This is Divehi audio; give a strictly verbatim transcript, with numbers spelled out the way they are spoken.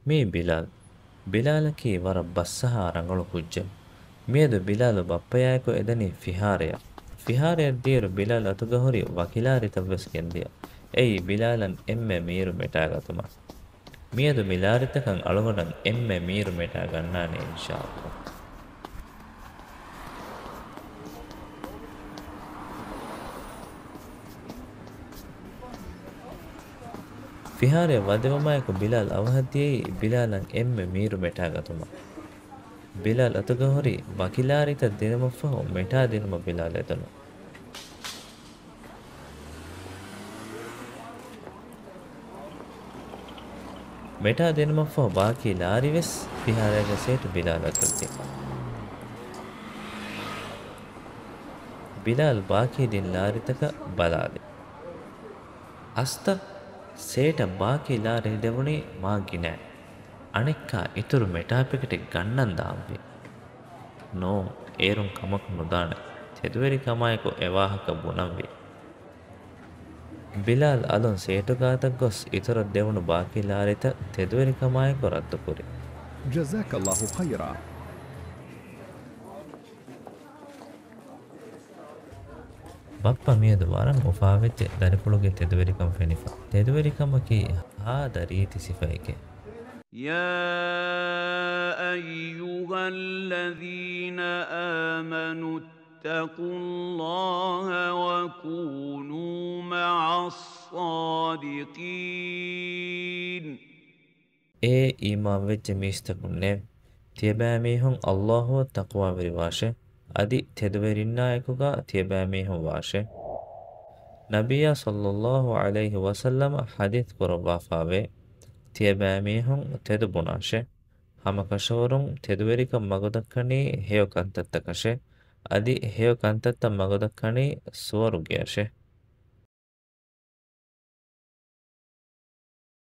މީ ބިލާލް. ބިލާލަކީ ވަރަށް ބައްސަހާ ރަނގަޅު ކުއްޖެއް. މިއަދު ބިލާލު ބައްޕަޔާއެކު އެދަނީ ފިހާރަޔަށް. ފިހާރަޔަށް ދިޔައިރު ބިލާލް އަތުގަ ހުރި ވަކިލާރިތައްވެސް ގެންދިޔަ. އެއީ ބިލާލަށް އެންމެ މީރު މެޓާގަތުމަށް. މިއަދު މި ލާރިތަކަށް އަޅުގަނޑަށް އެންމެ މީރު މެޓާ ގަންނާނެ އިންޝާﷲ. ފިހާރަޔަށް ވަދެވުމާއެކު ބިލާލް އަވަހަށްދިޔައީ ބިލާލަށް އެންމެ މީރު މެޓާ ގަތުމަށް. ބިލާލް އަތުގަ ހުރި ވަކިލާރިތައް ދިނުމަށްފަހު މެޓާ ދިނުމަށް ބިލާލް އެދުނު. މެޓާ ދިނުމަށްފަހު ބާކީ ލާރިވެސް ފިހާރައިގެ ސޭޓު ބިލާލަށް ދެއްވި. ބިލާލް ބާކީ ދިން ލާރިތަކަށް ބަލާލި. އަސްތަ، ސޭޓަށް ބާކީ ލާރި ދެވުނީ މާ ގިނައިން. އަނެއްކާ އިތުރު މެޓާ ޕެކެޓެއް ގަންނަން ދާންވީ. ނޫން، އޭރުން ކަމަކު ނުދާނެ. ތެދުވެރިކަމާއެކު އެ ވާހަކަ ބުނަންވީ. ބިލާލް އަލުން ސޭޓުގާތަށް ގޮސް އިތުރަށް ދެވުނު ބާކީ ލާރިތައް ތެދުވެރިކަމާއެކު ރައްދުކުރި. جزاك الله خيرا. ބައްޕަ މިއަދު ވަރަށް އުފާވެއްޖެ ދަރިފުޅުގެ ތެދުވެރިކަން ފެނިފަ. ތެދުވެރިކަމަކީ ހާދަ ރީތި ސިފައެކޭ. يا أيها الذين آمنوا اتقوا الله وكونوا مع الصادقين. އޭ އީމާންވެއްޖެ މީސްތަކުންނޭ! ތިޔަބައިމީހުން ﷲ އަށް ތަޤްވާވެރިވާށޭ، އަދި ތެދުވެރިންނާއެކުގާ ތިޔަބައިމީހުން ވާށޭ. ނަބިއްޔާ ޞައްލައްލާހު ޢަލައިހި ވަސައްލަމަ ޙަދީޘް ކުރައްވާފާވޭ، ތިޔަބައިމީހުން ތެދު ބުނާށޭ. ހަމަކަށަވަރުން ތެދުވެރިކަން މަގުދައްކަނީ ހެޔޮ ކަންތައްތަކަށޭ، އަދި ހެޔޮ ކަންތައްތައް މަގުދައްކަނީ ސުވަރުގެއަށޭ.